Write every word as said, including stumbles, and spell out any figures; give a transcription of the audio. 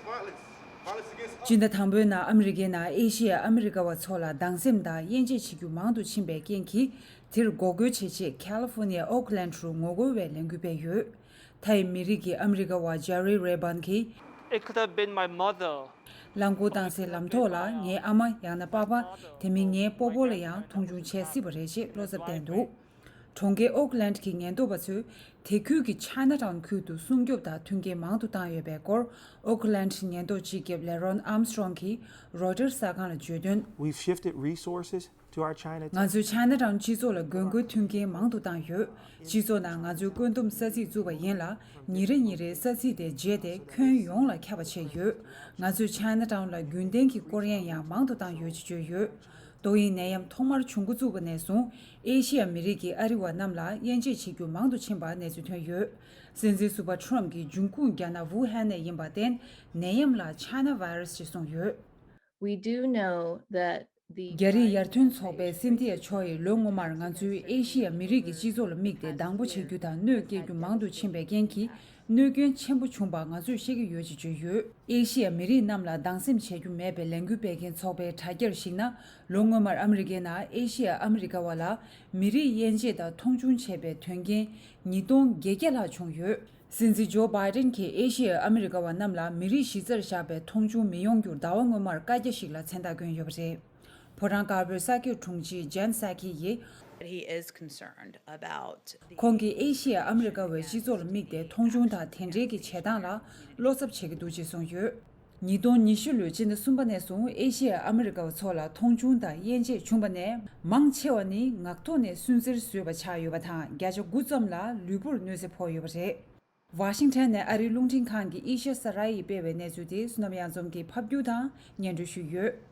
སྤྱི་ཟླ་དང་པོའི་ནང་ཨ་མི་རི་ཀའི་ནང་ཨེ་ཤི་ཡ་ཨ་མི་རི་ཀ་བ་ཚོ་ལ་སྡང་སེམས་དང་དབྱེ་འབྱེད་བྱེད་རྒྱུ་མང་དུ་ཕྱིན་པའི་རྐྱེན་གྱིས། དེར་འགོག་རྒོལ་བྱེད་ཆེད་ཁ་ལི་ཧྥོ་ནི་ཡའི་ཨོག་ལན་རུ་ངོ་རྒོལ་བའི་ལས་འགུལ་སྤེལ་ཡོད། མཐའ་ཡི་མི་རིགས་ཀྱི་ཨ་མི་རི་ཀ་བ་ཇེ་རི་རེ་བན་གྱིས། It could have been my mother. རླངས་འཁོར་བཏང་སའི་ལམ་ཐོག་ལ་ངའི་ཨ་མ་ཡང་ན་པ་ཕ། དེ་མིན་ངའི་སྤོ་བོ་ལ་ཡང་མཐོང་ཆུང་བྱས་སྲིད་པ་རེད་ཅེས་བློ་འཚབ་བསྟན་འདུག་གྲོང་ཁྱེར་ཨོག་ལན་གྱི་ཉེན་རྟོག་པ་ཚོས་དེ་ཁུལ་གྱི་ཆའི་ན་ཊའུན་ཁུལ་དུ་སྲུང་སྐྱོབ་དང་མཐུན་རྐྱེན་མང་དུ་བཏང་ཡོད་པའི་སྐོར། ཨོག་ལན་ཉེན་རྟོག་སྤྱི་ཁྱབ་ལེ་རོན་ཨམ་སི་ཊོང་གིས་རོའི་ཊར་གསར་ཁང་ལ་བརྗོད་དོན། We've shifted resources to our China. ང་ཚོས་ཆའི་ན་ཊའུན་སྤྱི་ཚོགས་ལ་དགོས་མཁོའི་མཐུན་རྐྱེན་མང་དུ་བཏང་ཡོད། སྤྱི་ཚོགས་ནང་ང་ཚོས་བཀོད་འདོམས་ས་ཚིགས་བཙུགས་པ་ཡིན་ལ། ཉིན་རེ་ཉིན་རེའི་ས་ཚིགས་དེ་བརྗེས་ཏེ་ཁྱོན་ཡོངས་ལ་ཁྱབ་པ་བྱས་ཡོད། ང་ཚོས་ཆའི་ན་ཊའུན་ལ་རྒྱུན་ལྡན་གྱི་སྐོར་གཡེང་ཡང་མང་དུ་བཏང་ཡོད་ཅེས་བརྗོད་ཡོད། ཏོག་དབྱིབས་ནད་ཡམས་ཐོག་མར་འབྱུང་འགོ་བཙུགས་པ་ནས་བཟུང་ཨེ་ཤི་ཡ་མི་རིགས་ཀྱིས་ཨ་རི་བ་རྣམས་ལ་དབྱེ་འབྱེད་བྱེད་རྒྱུ་མང་དུ་ཕྱིན་པ་གནས་ཚུལ་ཐོན་ཡོད། སྲིད་འཛིན་ཟུར་པ་ཁྲོམ་གྱི་འབྱུང་ཁུངས་རྒྱ་ནག་ཝུ་ཧན་ནས་ཡིན་པར་བརྟེན། ནད་ཡམས་ལ་China virus ཞེས་གསུངས་ཡོད། We do know that the རྒྱ་རིགས་ཡར་ཐོན་ཚོགས་པའི་སིན་ཐི་ཡ་ཆོ་ཡིས་ལོ་སྔོན་མར་ང་ཚོས་ཨེ་ཤི་ཡ་མི་རིགས་ཀྱི་སྤྱི་ཚོགས་ལ་དམིགས་ཏེ་སྡང་པོ་བྱེད་རྒྱུ་དང་གནོད་སྐྱེལ་རྒྱུ་མང་དུ་ཕྱིན་པའི་རྐྱེན་གྱིས། གནོད་སྐྱོན་ཆེན་པོ་བྱུང་བ་ང་ཚོས་ཤེས་ཀྱི་ཡོད་ཅེས་བརྗོད་ཡོད། ཨེ་ཤི་ཡ་མི་རིགས་རྣམས་ལ་སྡང་སེམས་བྱེད་རྒྱུ་མེད་པའི་ལས་འགུལ་སྤེལ་མཁན་ཚོགས་པའི་དྲ་རྒྱར་གཞིགས་ན། ལོ་སྔོན་མར་ཨ་མི་རི་ཀའི་ནང་ཨེ་ཤི་ཡ་ཨ་མི་རི་ཀ་བ་ལ་མི་རིགས་དབྱེ་འབྱེད་དང་མཐོང་ཆུང་བྱས་པའི་དོན་རྐྱེན་ཉིས་སྟོང་བརྒྱད་བརྒྱ་ལྷག་བྱུང་ཡོད། སྲིད་འཛིན་ཇོ་བྷའི་ཏིན་གྱིས་ཨེ་ཤི་ཡ་ཨ་མི་རི་ཀ་བ་རྣམས་ལ་མི་རིགས་གཞི་རྩར་བཞག་པའི་མཐོང་ཆུང་མི་ཡོང་རྒྱུར་ཟླ་བ་སྔོན་མར་བཀའ་རྒྱ་ཞིག་ལ་མཚན་རྟགས་བསྐྱོན་ཡོད་པ་རེད། ཕོ་བྲང་དཀར་པོའི་གསར་འགོད་དྲུང་ཆེ་ཇན་སཱ་ཁི་ཡིས། He is concerned about the ཁོང་གིས་ཨེ་ཤི་ཡ་ཨ་མི་རི་ཀ་བའི་སྤྱི་ཚོགས་ལ་དམིགས་ཏེ་མཐོང་ཆུང་དང་དེ་འབྲེལ་གྱི་བྱེད་སྟངས་ལ་བློ་འཚབ་བྱེད་ཀྱི་འདུག་ཅེས་གསུངས་ཡོད། ཉིས་སྟོང་ཉི་ཤུ་ལོའི་སྤྱི་ཟླ་གསུམ་པ་ནས་བཟུང་ཨེ་ཤི་ཡ་ཨ་མི་རི་ཀ་བ་ཚོ་ལ་མཐོང་ཆུང་དང་དབྱེ་འབྱེད་བྱུང་བ་ནས། མང་ཆེ་བ་ནི་ངག་ཐོག་ནས་སུན་གཙེར་བཟོས་པ་ཆགས་ཡོད་པ་དང་། བརྒྱ་ཆ་དགུ་ཙམ་ལ་ལུས་པོར་གནོད་འཚེ་ཕོག་ཡོད་པ་རེད། ཝ་ཤིང་ཊོན་ནས་ཨ་རིའི་རླུང་འཕྲིན་ཁང་གི་ཨི་ཤ་ས་ར་ཡིས་སྤེལ་བའི་གནས་ཚུལ་དེ་བསོད་ནམས་གཡང་འཛོམས་ཀྱིས་ཕབ་སྒྱུར་དང་སྙན་སྒྲོན་ཞུས་ཡོད།